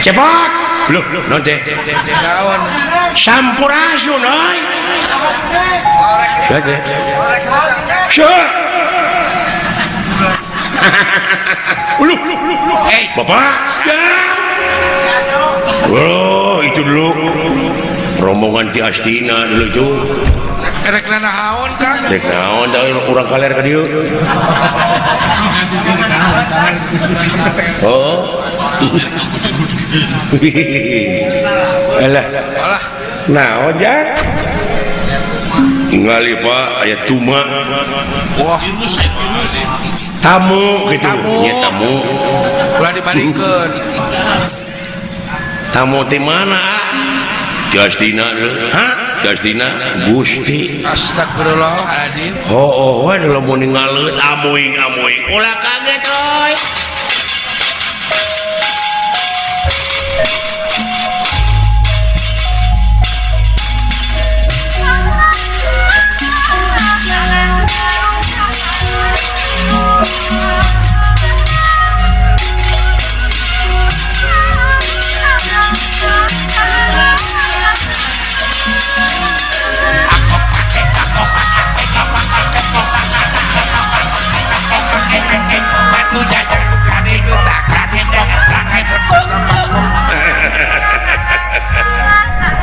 Cepot. Loh, naon teh? Naon? Sampurasun euy. Teh. Syah. Uluh, Eh, Bapak. Ya. Oh, itu dulu rombongan ti Astina dulu itu. Erek nanaon, Kang? Rek naon da urang kaler ka dieu. Oh. Alah, Alah, naon ja? Ningali Pak aya tuma wah, tamu gitu. Tamu. Nya tamu. Ulah dibalikeun. Tamu ti mana? Ti Astina dulu. Hah? Ti Astina Gusti. Astagfirullahaladzim. Oh, oh, we lamun ningaleut amuing amuing. Ulah kaget euy.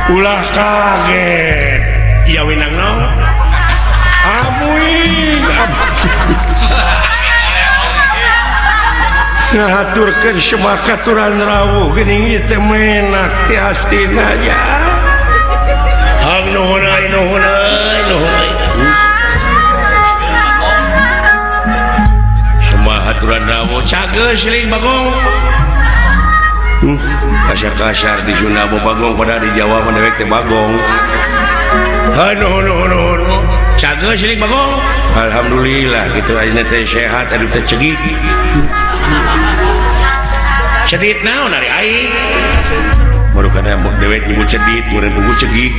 Ulah kaget. Iya winang naon? Amuing amuing. Ngahaturkeun semakaturan rawuh geuning ieu teh menak ti Astina nya. Hang nuhun euy, nuhun euy, nuhun euy. Semahaturan rawuh cageus siling Bagong. Kasar-kasar di Sunda mah Bagong padahal di Jawa mah dewek teh Bagong. Nuhun nuhun nuhun. Cageus siling Bagong. Alhamdulillah kitu ayeuna teh sehat aduh teh cegik. Cedit naon ari aing? Baru kana dewek nyebut cedit, meureun pugu cegik.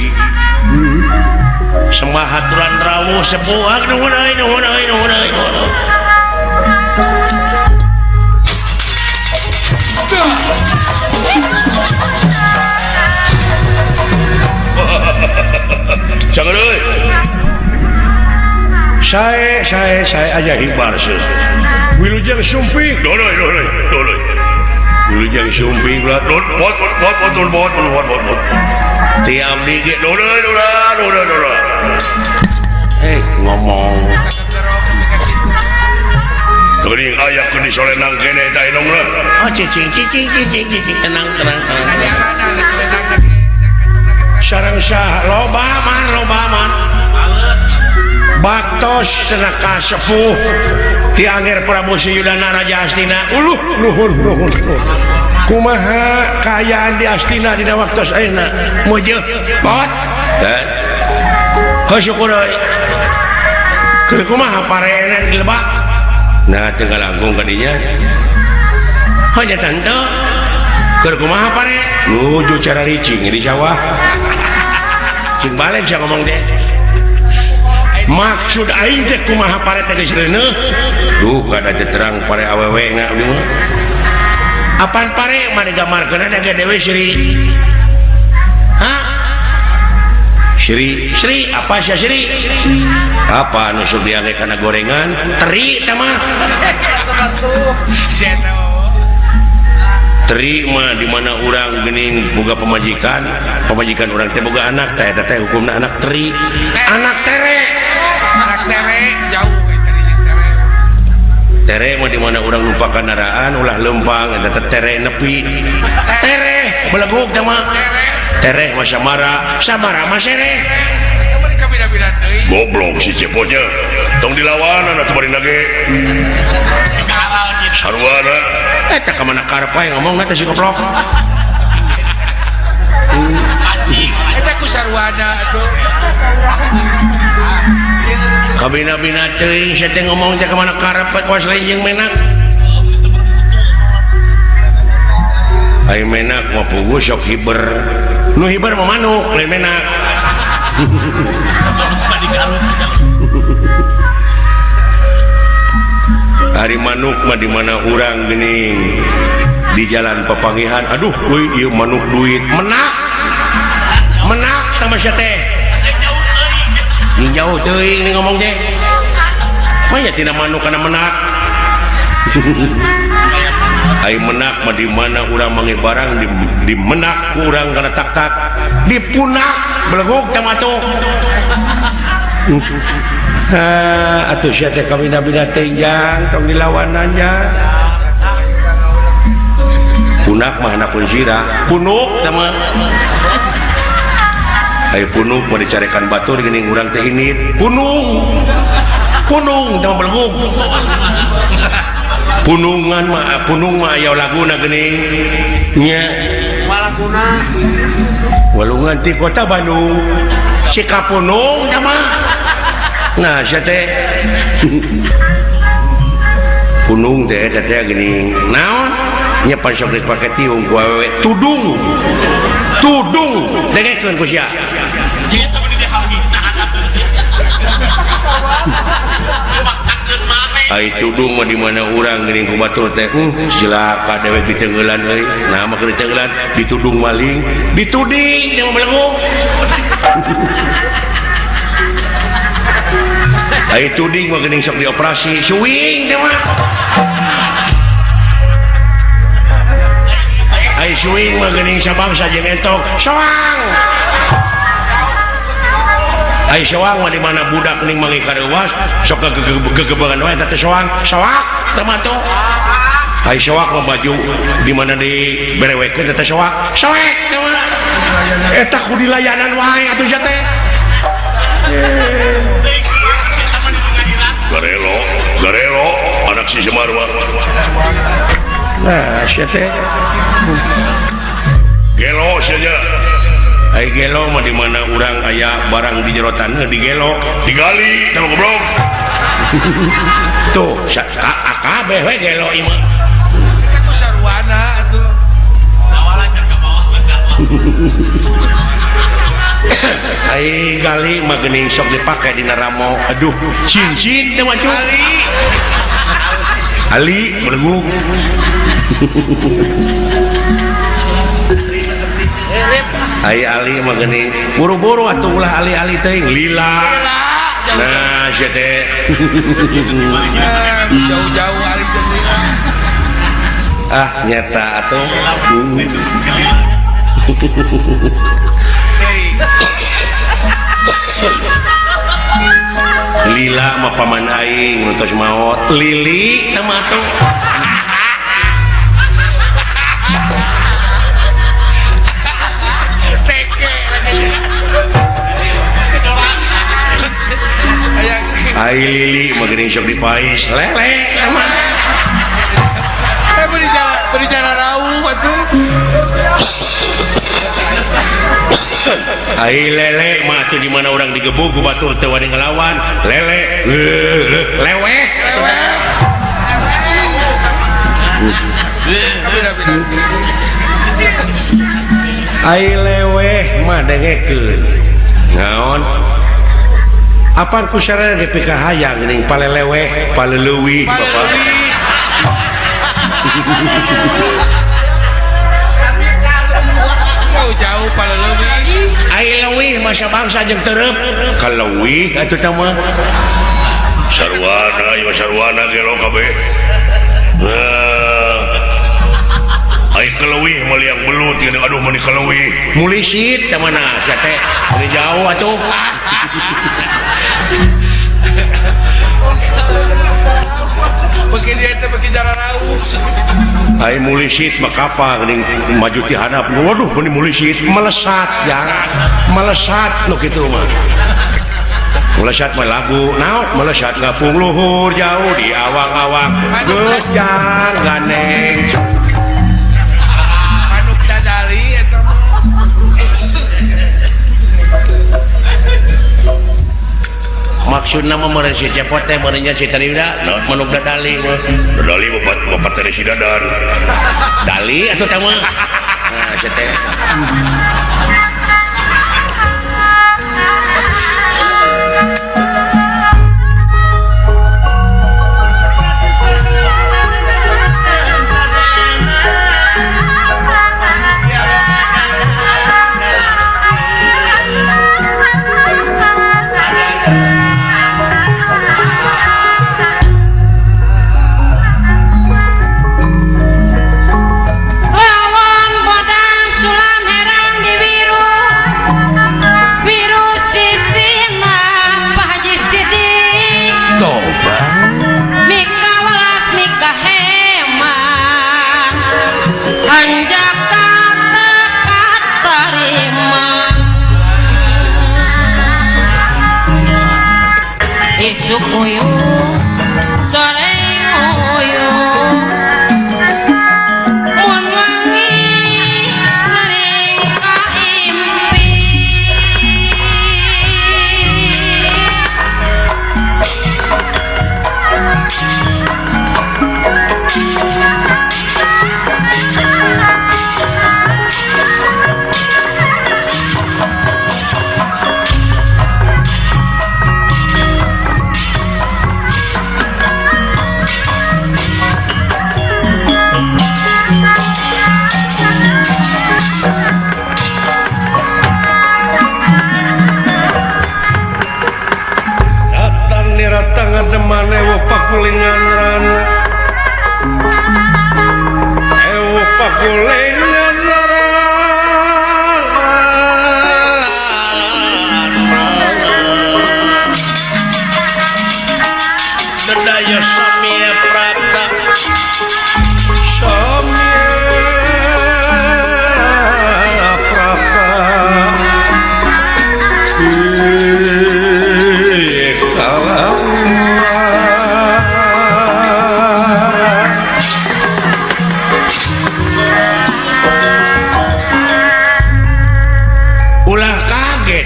Semahaturan rawuh sepuh nuhun euy nuhun euy nuhun euy. Jangan euy. Saya aja hibar sih. Wilujeng sumping. Doloy doloy doloy. Wilujeng sumping lah. Dot bot bot bot bot bot bot bot bot. Ti abdi ge doloy doloy doloy doloy. Ngomong. Geuning aya keur disolenang kene eta indungna. Oh cicing cicing cicing cicing tenang tenang tenang. Sareng sah loba man loba man. Baktos cenah ka sepuh ti Angger Prabu Suyudana Raja Astina. Uluh nuhun nuhun. Kumaha kaayaan di Astina dina waktos ayeuna? Mujeuh pot. Dan heuh syukur euy. Keur kumaha pareena di lebak? Nah teu ngalangkung ka dinya. Heuh nya tante. Keur kumaha pare? Nuju cara ricing di sawah. Cing balik sia ngomong teh. Maksud aing teh kumaha pare teh geus reuneuh? Duh kada teh terang pare awewe na abdi mah. Apan pare mah digambarkeun da ge dewe Sri. Hah? Sri, Sri apa sia Sri? Apa anu sok diangge kana gorengan? Teri teh mah. Teri mah di mana urang geuning boga pamajikan, pamajikan urang teh boga anak teh eta teh hukumna anak teri. Anak tere. Anak tere jauh we teri jeung tere. Tere mah di mana urang lupa kendaraan ulah lempang eta teh tere nepi. Tere beleguk teh mah. Tere mah samara, samara mah sereh. Goblok si cepotnya. Tong dilawanan atuh bari nage. Sarwana eta ka mana karep wae ngomongna teh si goblok. Eta ku sarwana atuh. Kabina-bina teuing sia teh ngomong teh ka mana karep we kuas lain jeung menak. Ai menak mah puguh sok hiber. Nu hiber mah manuk lain menak. Ari manuk mah di mana urang geuning Di jalan papangihan aduh euy ieu manuk duit menak menak tah sia teh jauh teuing nih ngomong teh manya tina manuk kana menak. Ai menak mah di mana urang manggih barang di menak ku urang kana tak-tak dipunak beleguk tah mah tuh. Ah atuh sia teh kawina-bina teh jang tong dilawanan jang. Punak mah hanapun sirah punuk tah mah. Ai punuk mah dicarekan batur geuning urang teh ini punung punung tah mah beleguk. Punungan mah punung mah aya laguna geuning nya walaguna walungan ti kota Bandung si kapunung tah mah. Nah sia teh punung teh eta teh geuning naon nya pan sok dipake tiung ku awewe tudung tudung dengekeun ku sia. Ai tudung mah di mana urang geuning ku batur teh cilaka dewek diteungeulan euy nah mah keur diteungeulan ditudung maling dituding teh mah beleguk. Ai tuding mah geuning sok dioperasi suing teh mah. Ai suing mah geuning sabangsa jeung entok soang. Ai soang mah di mana budak ning mangi kareuwas sok gegebangan wae eta teh soang soak teh mah tuh. Ai soak mah baju di mana diberewekeun eta soak soek teh mah. Eta ku dilayanan wae atuh sia teh. Garelo garelo anak si Semar mah. Nah sia teh gelo sia nya. Ai gelo mah di mana urang aya barang di jero taneuh digelo digali teh goblok. Tuh kabeh we gelo ieu mah. Eta ku sarwana atuh. Awalna can ka bawah. Ai gali mah geuning sok dipake dina ramo. Aduh cincin teh mah cuk. Ali. Ali beleguk. Ai ali mah geuning buru-buru atuh ulah ali-ali teuing lila. Nah sia teh jauh-jauh ali teh lila. Ah nyata atuh. Lila mah paman aing nu tos maot lili teh mah atuh. Ai lili mah geuning sok dipais lele mah. Eh beri jalan rauh atuh. Ai lele mah atuh di mana urang digebug ku batur teu wani ngelawan lele leweh. Ai leweh mah dengekeun naon apaan ku sarana ge pikahayang geuning paleleweh paleleuwih bapak. Jauh-jauh paleleuwih. Ai leuwih mah sabangsa jeung tereup kaleuwih atuh tah mah. Sarwana ieu sarwana gelo kabeh. Nah ai kaleuwih mah liang belut geuning aduh meuni kaleuwih. Mulisit tah mana sia teh meuni jauh atuh. Beuki dia teh beuki jalan rauh. Ai mulisit mah kapal geuning maju ti handap. Waduh meuni mulisit melesat jang. Melesat nu kitu mah. Melesat mah lagu naon melesat ngapung luhur jauh di awang-awang. Geus jang ganeng. Manuk dadali eta mah. Maksudna mah meureun si Cepot teh meureun nya si Tariuda manuk dadali mah. Dadali bapak teh si Dadan. Dali atuh teh mah. Nah sia teh.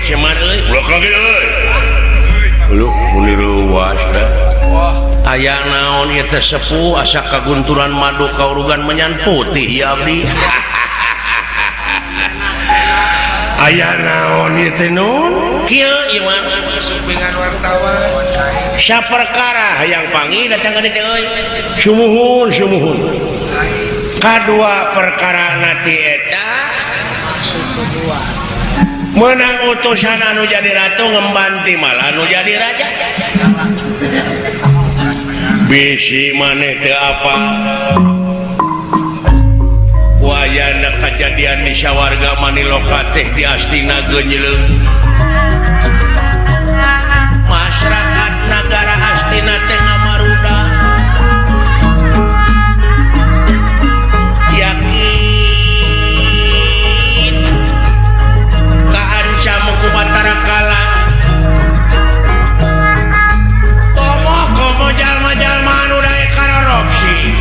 Semar euy. Ulah kaget euy. Lu muni reuas da. Aya naon ieu teh sepuh asa kagunturan madu kaurugan menyan putih ya abdi. Aya naon ieu teh nun? Kieu ieu mah supingan wartawan. Saperkara hayang panggih datang ka dieu teh euy. Sumuhun sumuhun. Kadua perkara nanti eta menang utusan anu jadi ratu ngembanti malah anu jadi raja. Bisi maneh teu apa wayana kajadian di sawarga Maniloka teh di Astina geunyeuleuh. Masyarakat nagara Astina teh ngamaruda yakin kaancam ku Batara Kala. Komo-komo jalma-jalma anu daek karorupsi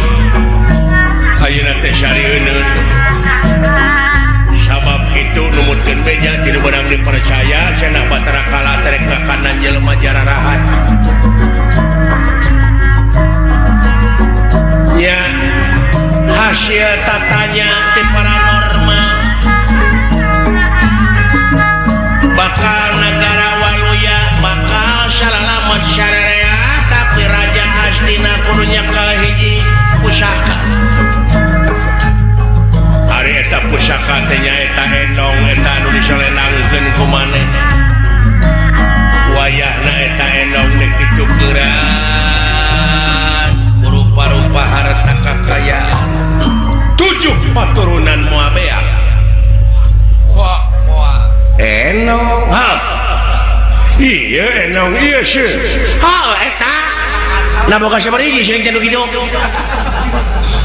ayeuna teh sarieun. Sabab kitu numutkeun beja ti nu beunang dipercaya cenah Batara Kala terek ngakanan jelema jararahat. Nya hasil tatanya ti paranormal bakal negara Waluya bakal salalamet sararea tapi raja Astina kudu nyekel hiji pusaka. Ari eta pusaka teh nyaeta endong eta anu disolenangkeun ku maneh. Wayahna eta endong dek ditukeran rupa-rupa harta kakayaan 7 paturunan moal beak. Wah, moal. Enong. Ha. Iya enong ieu sih. Ha eta. Nah boga sabaraha hiji sering teh kitu.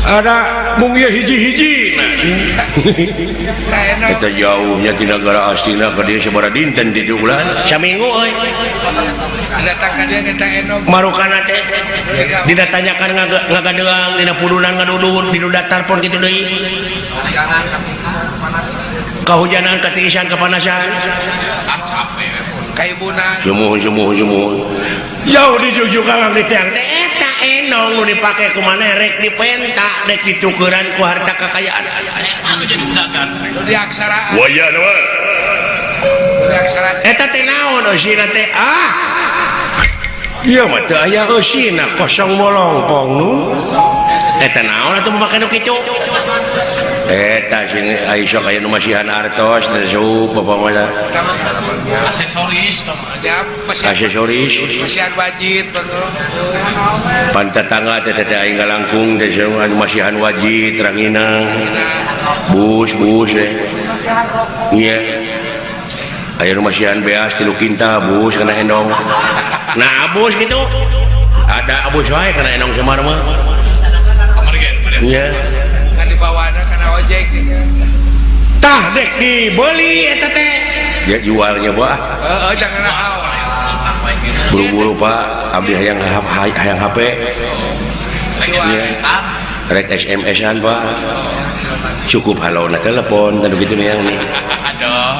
Ada mung ieu hiji-hiji. Nah, Eta jauhnya ti nagara Astina ka dieu sabaraha dinten di ulah? Saminggu euy. Datang ka dieu eta enong. Marukana teh didatanyakan ngagadeang dina pudunan ngadudun di datar pon kitu deui. Kahujanan katiisan kapanasan. Ah capek kaibunan. Sumuhun sumuhun sumuhun. Jauh dijujukan di tiang teh eta enong nu dipake ku maneh rek dipenta rek ditukeran ku harta kakayaan. Eta nu jadi undagan. Nu diaksaraan. Wayahna mah. Nu diaksaraan. Eta teh naon eusina teh? Ah. Ieu mah teu aya eusina kosong bolongpong nu. Eta naon atuh make nu kitu? Eta sing ai sok aya nu masihan artos teh sup apa mah. Aksesoris ya, aksesoris masihan wajib pan tetangga teh teh aing ngalangkung teh anu masihan wajib ranginang bus bus teh nya aya nu masihan beas 3 kintal bus kana endong. Nah abus gitu ada abus wae kana endong Semar mah. Nya kan dibawana kana ojek tah dek dibeli eta teh ya jualnya pak. Heeh jangan naon. Buru-buru pak abdi hayang hayang HP. Rek SMS-an pak. Cukup halona telepon kan begitu nih yang nih. Aduh.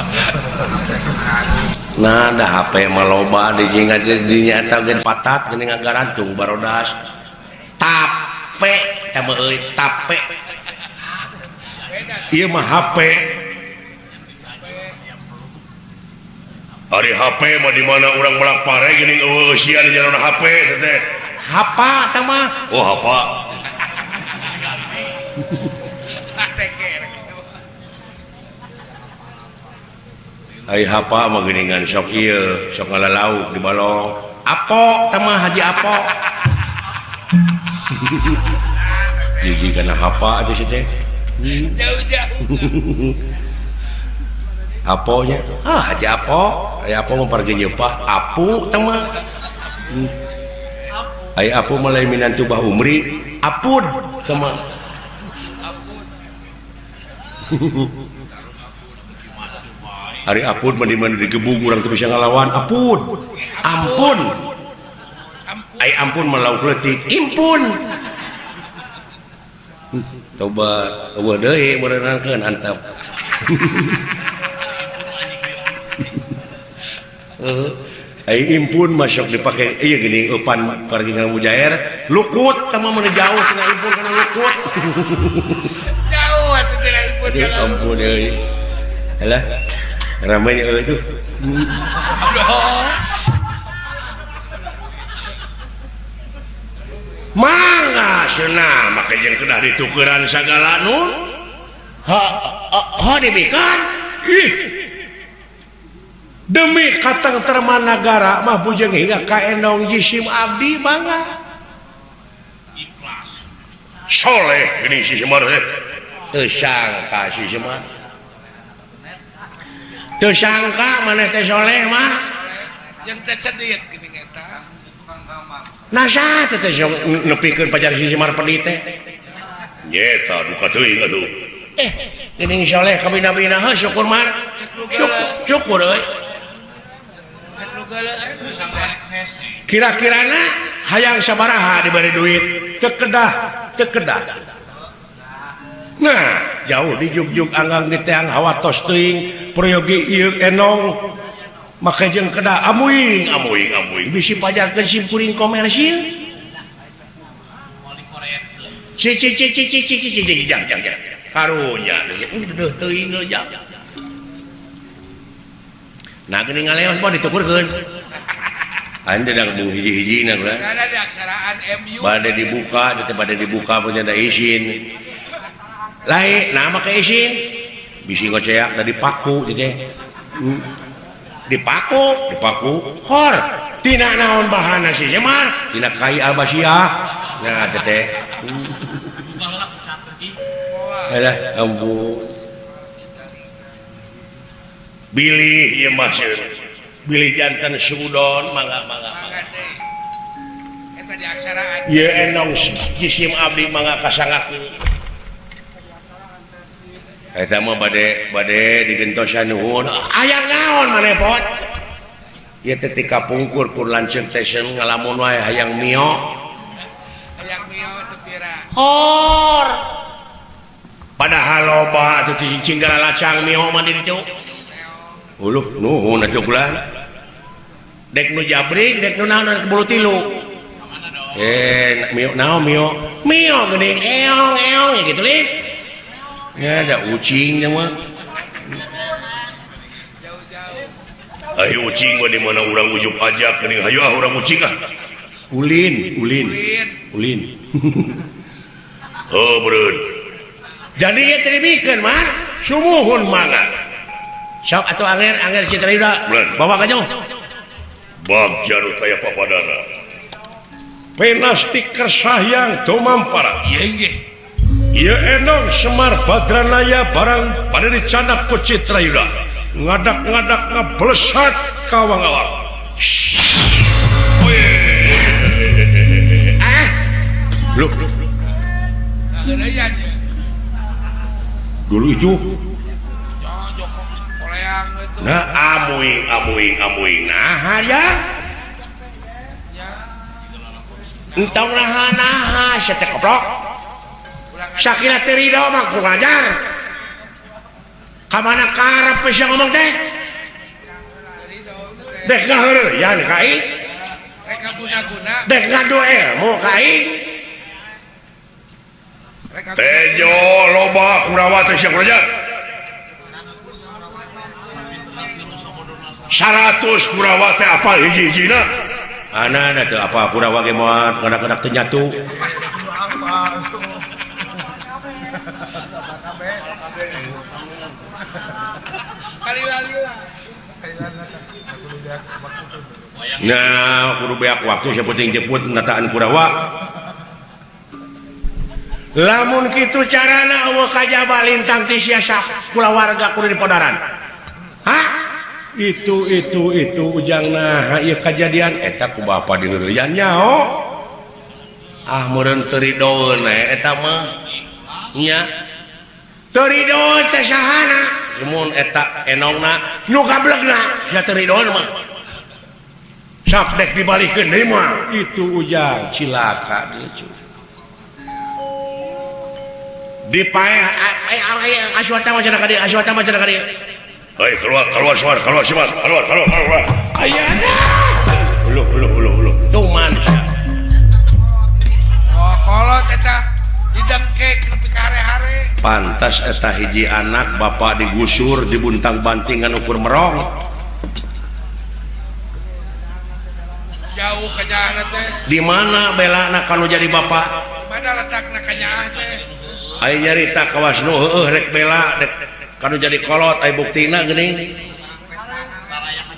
Nah ada HP mah loba di jinga dinyata ge patat geuning ngagarantung barodas. Tape tah mah euy tape. Ieu mah HP. Ari HP mah di mana urang melak pare geuning eueuh eusian di jalan HP teh. Hapa tah mah. Oh hapa. Ai hapa mah geuningan sok ieu, sok ngalalauk di balong. Apo tah mah Haji Apo. Jiji kana hapa atuh si teh. Jauh-jauh. Aponya ah Haji Apo, ai Apo mah pargi nyeupah apu tah mah. Ai apu mah lain minantu Bah Umri, apud tah mah. Ari apud mah di mana digebug urang teu bisa ngalawan, apud. Ampun. Ai ampun mah lauk leutik, impun. Coba eueuh deui meureunakeun antep. Ai impun masuk dipake ieu geuning eupan pargingan mujair lukut tah mah mun jauh tina impun kana lukut. Jauh atuh tina impun kana. Ampun euy. Halah. Ramai euy duh. Aduh. Mangga cenah make jeung kedah ditukeran sagala nun. Ha ha dibikeun. Ih. Demi katengtreman nagara mah bujeng hingga ka endong jisim abdi mangga. Ikhlas. Soleh geuning si Semar teh. Teu sangka si Semar. Teu sangka maneh teh soleh mah. Jeung teh cedit geuning eta. Nah saha teh teh nepikeun pacar si Semar pedit teh? Nyeta duka teuing atuh. Geuning soleh kabina-bina heuh syukur mar. Syukur euy. Kira-kirana hayang sabaraha diberi duit teu kedah teu kedah. Nah, jauh di jugjug anggang di teang hawatos teuing peryogi ieu enong make jeung kedah amuing amuing amuing bisi pajarkeun simkuring komersil. Ci ci ci ci ci ci ci jang jang jang. Karunya deuh teuing jang. Nah geuning ngaleos mah ditukurkeun. Anda dah mung hiji-hijina lah. Ada di aksaraan MU. Bade dibuka, teh bade dibuka punya da izin. Lain, nah make izin. Bisi ngoceak da dipaku teh. Dipaku, dipaku. Hor, tina naon bahana si Semar? Tina kai albasiah. Nah teh. Alah, ampun. Bilih ieu mah bilih jantan sudon mangga mangga mangga teh eta di aksaraan ieu endong jisim abdi mangga kasangakeun eta mah bade bade digentosan nuhun aya naon maneh pot ieu teh ti kapungkur pur lanceuk teh ngalamun wae hayang mio hayang mio teu pira hor padahal loba atuh cicing galacang mio mah di ditu. Uluh nuhun atuh kula. Dek nu jabrik, dek nu naon bulu tilu. Mio naon mio? Mio geuning eong eong ya gitu lin. Ya ada ucing mah. Jauh-jauh. Ayo ucing mah di mana urang ujuk ajak geuning hayu ah urang ucing ah. Ulin, ulin. Ulin. Oh, beureun. Jadi ieu teh dibikeun mah sumuhun mangga. Sok atuh anger anger Citra Yuda bawa ka jauh. Bagja nu taya papadana. Penasti kersahyang tumampara. Ieu nggih. Ieu enong Semar Badranaya barang pada dicanak ku Citra Yuda. Ngadak-ngadak ngablesat ka wangawang. Ah. Loh. Dulu itu. Nah, amuing amuing amuing nah ya. Entong naha naha sia teh koplok. Sakira teu ridho mah kurang ajar. Ka mana karep sia ngomong teh? Dek ngaheureuyan ka aing. Rek ngaguna-guna. Dek ngadu ilmu ka aing. Tejo loba Kurawa teh sia kurang ajar. 100 Kurawa teh apal hiji-hijina. Anana teu apa Kurawa ge moal kanak-kanak teu nyatu. Nah, kudu beak waktu sapenting jeput nataan Kurawa. Lamun kitu carana eueuh kajaba lintang ti siasa kulawarga kudu dipodaran. Hah? Itu ujang nah ieu kajadian eta ku bapa diheureyan nyaho. Ah meureun teu ridoeun eta mah. Nya. Teu ridoeun teh sahana? Mun eta enongna nu gablegna sia teu ridoeun mah. Sok dek dibalikeun deui mah. Itu ujang cilaka deui. Dipaeh aswata mah cenah ka dieu, aswata mah cenah ka dieu. Hei, keluar, keluar, keluar, keluar, keluar, keluar, keluar, keluar. Aya. Uluh uluh uluh uluh. Tuman sia. Oh, kolot eta didengkek nepi ka hare-hare. Pantas eta hiji anak bapak digusur dibuntang-banting ngan ukur merong. Jauh kanyaahna teh. Di mana belana kalau jadi bapak? Mana letakna kanyaah teh? Aya nyarita kawas nu heueuh rek bela rek kanu jadi kolot aya buktina geuning.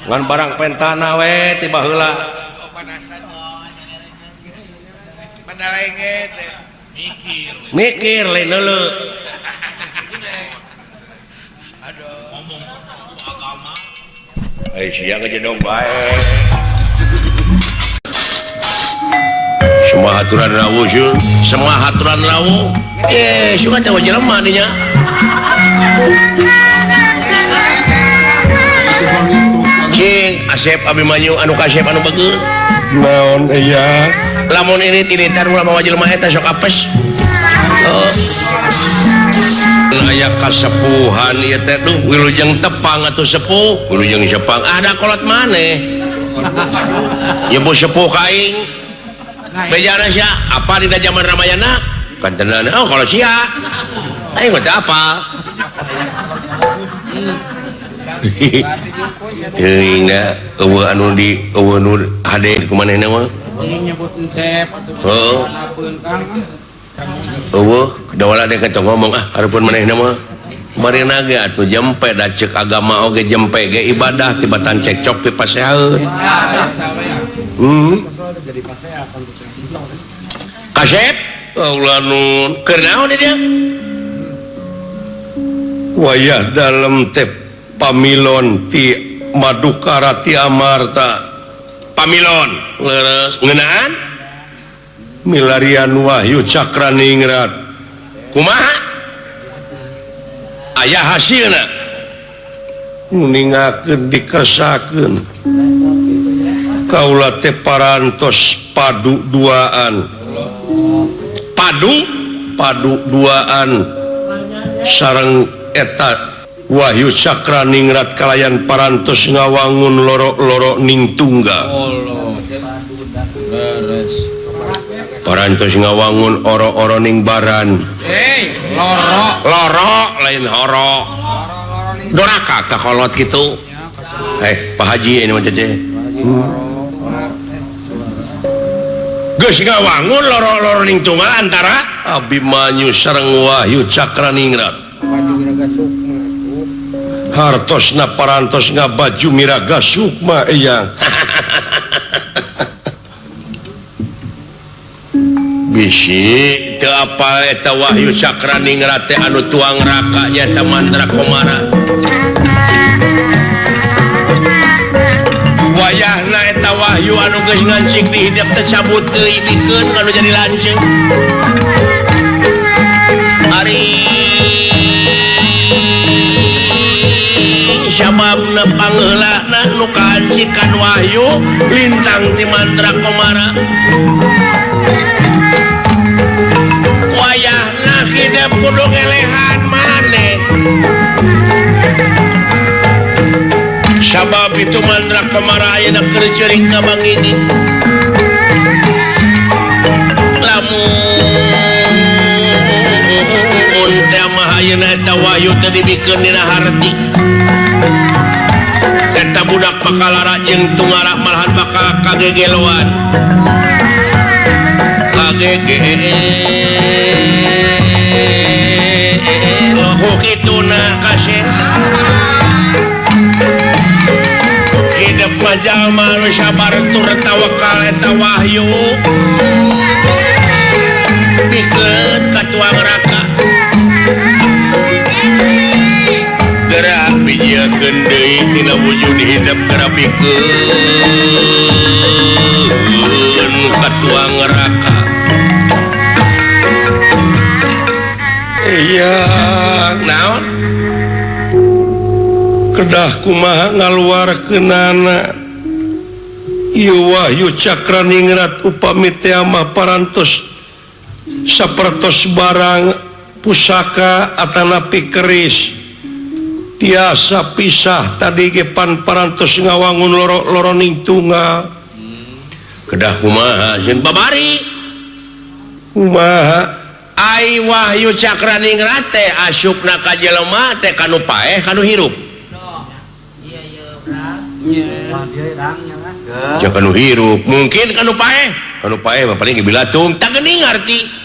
Ngan barang pentana we tiba heula. Oh, panasan. Mandalenge teh. Mikir. Mikir lain heuleuh. Aduh, ngomong soal agama. Ai sia ngejedog bae. Semua aturan rawuh sieun, semua aturan rawuh. Sugan teh jelema dinya. Cing, Asep Abimanyu anu kasep anu beugeur. Naon iya? Lamun ini tinitan ulah mawa jelema eta sok apes. Oh. Aya kasepuhan ieu teh duh wilujeng tepang atuh sepuh, wilujeng sepang ada kolot maneh. Nyebut sepuh ka aing. Bejana sia, apa dina zaman Ramayana? Kantenan, oh kalau sia. Aing mah teu apa. Teuing da eueuh anu di eueuh nu hade ku manehna mah. Nyebut encep atuh. Heuh. Eueuh, dawala dek teu ngomong ah hareupeun manehna mah. Barina ge atuh jempe da ceuk agama oge jempe ge ibadah tibatan cekcok pipasehaeun. Kasep? Allah nun. Keur naon dia? Wayah dalem teh pamilon ti Madukara ti Amarta. Pamilon leres ngeunaan milarian Wahyu Cakraningrat. Kumaha? Aya hasilna. Nguningakeun dikersakeun. Kaula teh parantos padu duaan. Padu? Padu duaan sareng eta Wahyu Cakraningrat kalayan parantos ngawangun loro-loro ning tunggal. Parantos ngawangun oro-oro ning baran. Loro. Loro lain horo. Doraka ka kolot kitu. Pak Haji ini mah cece. Geus ngawangun loro-loro ning tunggal antara Abimanyu sareng Wahyu Cakraningrat. Hartosna parantos ngabaju miraga sukma eyang. Bisi teu apal eta Wahyu Cakraningrat teh anu tuang raka nyaeta Mandra Komara. Wayahna eta Wahyu anu geus ngancik di hidep teh cabut deui bikeun anu jadi lanceuk. Ari sababna pangheulana nu kancikan Wahyu lintang ti Mandra Komara. Wayahna hidep kudu ngelehan maneh. Sabab itu Mandra Komara ayeuna keur ceurik ka bangini. Lamun teh mah ayeuna eta Wahyu teh dibikeun dina harti. Eta budak bakal lara jeung tungara malahan bakal kagegeloan. Kagegeelo kituna kasih. Hidup mah jalma nu sabar tur tawakal eta Wahyu. Bikeun ka tuang raka. Gerak bijiekeun deui tina wujud hidup gerak bikeun ka tuang raka. Iya, naon? Kedah kumaha ngaluarkeunana ieu Wahyu Cakraningrat upami teh mah parantos sapertos barang pusaka atanapi keris. Tiasa pisah tadi ge pan parantos ngawangun loro-loroning tunggal. Kedah kumaha sieun babari? Kumaha? Ai Wahyu Cakraningrat teh asupna ka jelema teh kanu paeh kanu hirup. Ja kanu hirup, mungkin kanu paeh. Kanu paeh mah paling gebilatung, tah geuning ngarti.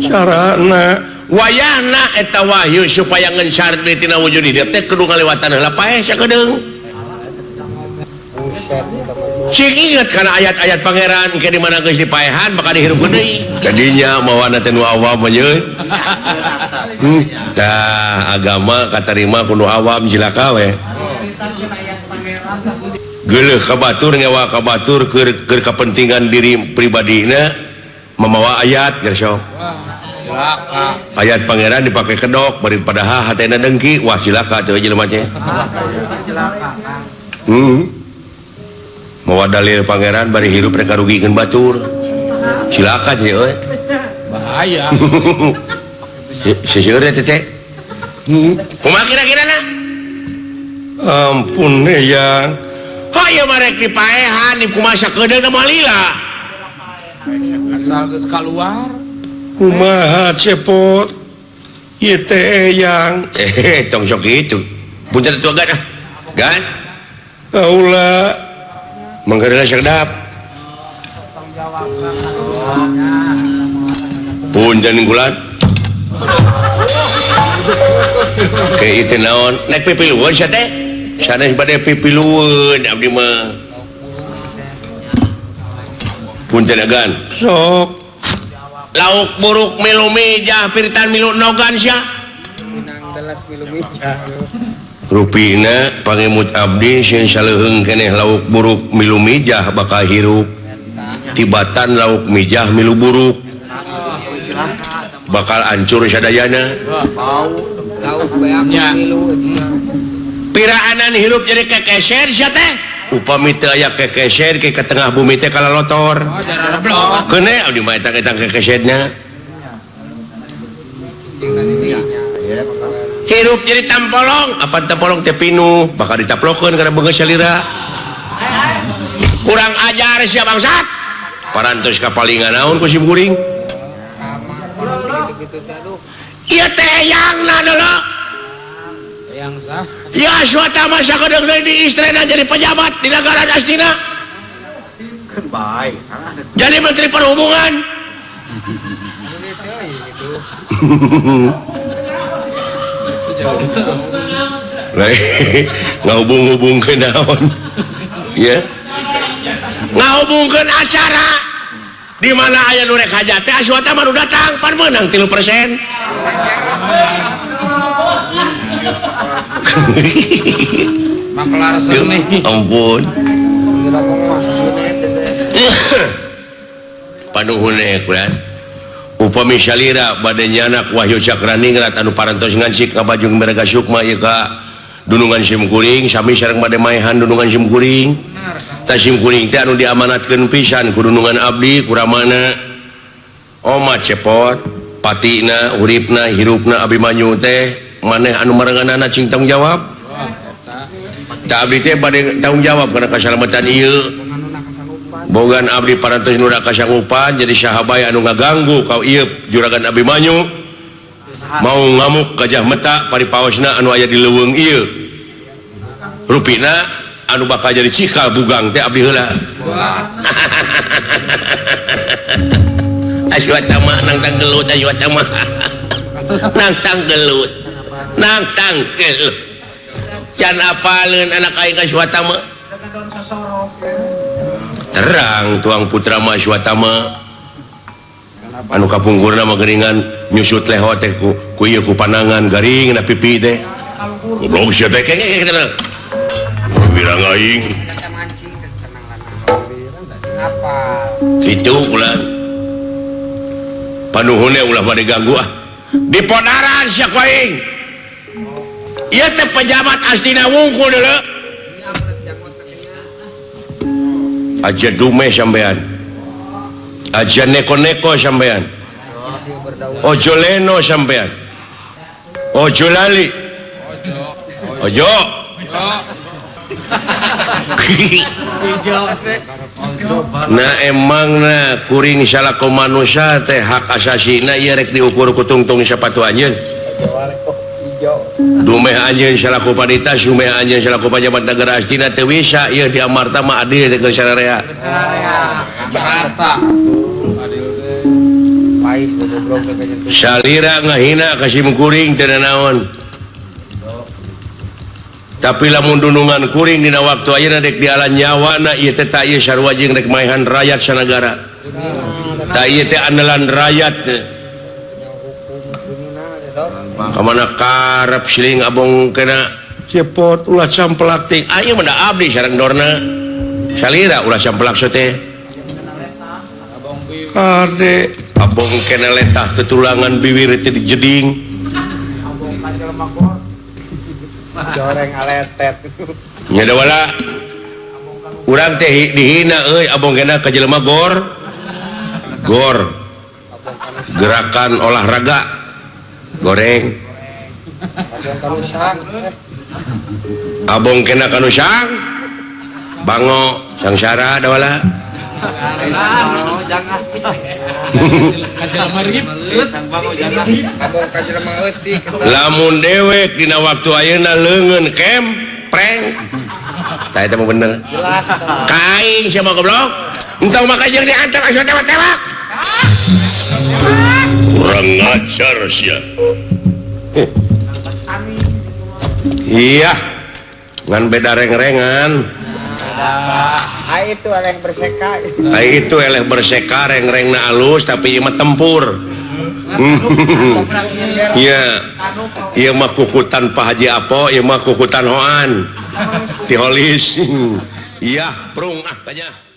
Carana wayahna eta wahyu supaya ngencar deui tina wujud hidup teh kudu ngalewatan heula paeh sakedeung. Sing inget kana ayat-ayat pangeran ke di mana geus dipaehan bakal dihirup deui. Jadinya mawana teh nu awam mah ye. Tah agama katarima ku nu awam cilaka we. Geuleuh ka batur ngewa ka batur keur kepentingan diri pribadina memawa ayat geus sok. Cilaka. Ayat pangeran dipake kedok bari padahal hatena dengki, wah cilaka teh jelema teh. Mawa dalil pangeran bari hirup rek karugikeun batur. Cilaka sih euy. Bahaya. Seseureun teh teh. Kumaha kira-kirana? Ampun eyang. Hayu mah rek dipaehan kumaha sakedeung moal lila. Asal geus kaluar. Kumaha cepot? Ieu teh eyang. Tong sok kitu. Punten atuh gan ah. Gan. Kaula manggeurna sedap. Punten gulat. Ke itu naon? Naik pipilueun sia teh? Sanes bade pipilueun abdi mah. Punten agan. Sok. Lauk buruk milu mijah piritan milu nogan sia. Rupina pangemut abdi sieun saleuheung keneh lauk buruk milu mijah bakal hirup. Tibatan lauk mijah milu buruk bakal ancur sadayana. Piraanan hirup jadi kekeser sia teh. Upami teu aya kekeser ke tengah bumi teh kalalotor. Keuneh abdi mah eta-eta kekeserna. Hirup jadi tampolong, apa tampolong teh pinuh, bakal ditaplokeun kana beungeut salira. Kurang ajar sia bangsat. Parantos kapalingan naon ku sim kuring. Ieu teh eyangna deuleu. Eyang sah. Ya suata masa kedeung deui di istrena jadi pejabat di negara Astina. Keun bae. Jadi menteri perhubungan. Ngahubung-hubungkeun naon? Ya. Ngahubungkeun acara di mana aya nu rek hajat teh Aswata mah nu datang pan meunang 3%. Makelar seni. Ampun. Panuhun kulan. Upami salira bade nyanak Wahyu Cakraningrat anu parantos ngancik ngabajung mereka sukma ieu ka dunungan sim kuring sami sareng bade maehan dunungan sim kuring. Tah sim kuring teh anu diamanatkeun pisan ku dunungan abdi kuramana omat cepot patina uripna hirupna Abimanyu teh maneh anu marenganana cing tanggung jawab. Tah abdi teh bade tanggung jawab kana kasalamatan ieu. Bogan abdi parantos nu kasanggupan jadi sahabai anu ngaganggu kau ieu juragan Abimanyu mau ngamuk gajah meta paripaosna anu aya di leuweung ieu rupina anu bakal jadi cikal bugang teh abdi heula. Aswatama nang tanggelut aswatama nang tanggelut nang tanggelut can apaleun anak aing Aswatama terang tuang putra ma Aswatama anu kapungkurna mah geuningan nyusut leho teh ku ieu ku panangan garing na pipi teh goblok sia teh wirang aing kitu ulah panuhunna ulah bade ganggu ah dipodaran sia ku aing ieu teh pejabat astina wungkul deuleu aja dume sampean aja neko-neko sampean ojo leno sampean Ojo lali. Ojo. Nah emang na kuring salaku manusia teh hak asasina ieu rek diukur ku tungtung sapatu anjeun. Dumeh anjeun salaku panita, dumeh anjeun salaku pajabat negara Astina teu bisa ieu di Amarta mah adil teh keur sararea. Jakarta. Salira ngahina ka sim kuring teu naon. Tapi lamun dunungan kuring dina waktu ayeuna rek dialan nyawana ieu teh tak ieu sarua jeung rek maehan rakyat sanagara. Tak ieu teh andalan rakyat teh. Kamana karep siling abong kena cepot ulah sampelak teh. Ayeuna mah da abdi sareng dorna. Salira ulah sampelak teh. Ade abong kena letah tetulangan biwir teh dijeding. Abong kajelema gor. Goreng aletet. Nya da wala. Urang teh dihina euy abong kena ka jelema gor. Gor. Gerakan olahraga goreng. Abong kena kanu sang. Bango sangsara da wala. Lamun dewek dina waktu ayeuna leungeun kem preng. Tah eta mah bener. Kaing sia mah goblok. Entong maka jeung diantar asa tewak-tewak. Kurang ajar sia. Iya. Ngan beda reng-rengan. Ai itu eleh berseka. Ai itu eleh berseka reng-rengna alus tapi ieu mah tempur. Iya. Ieu mah kukutan Pak Haji Apo, ieu mah kukutan Hoan. Tiholis. Iya, prung ah banyak.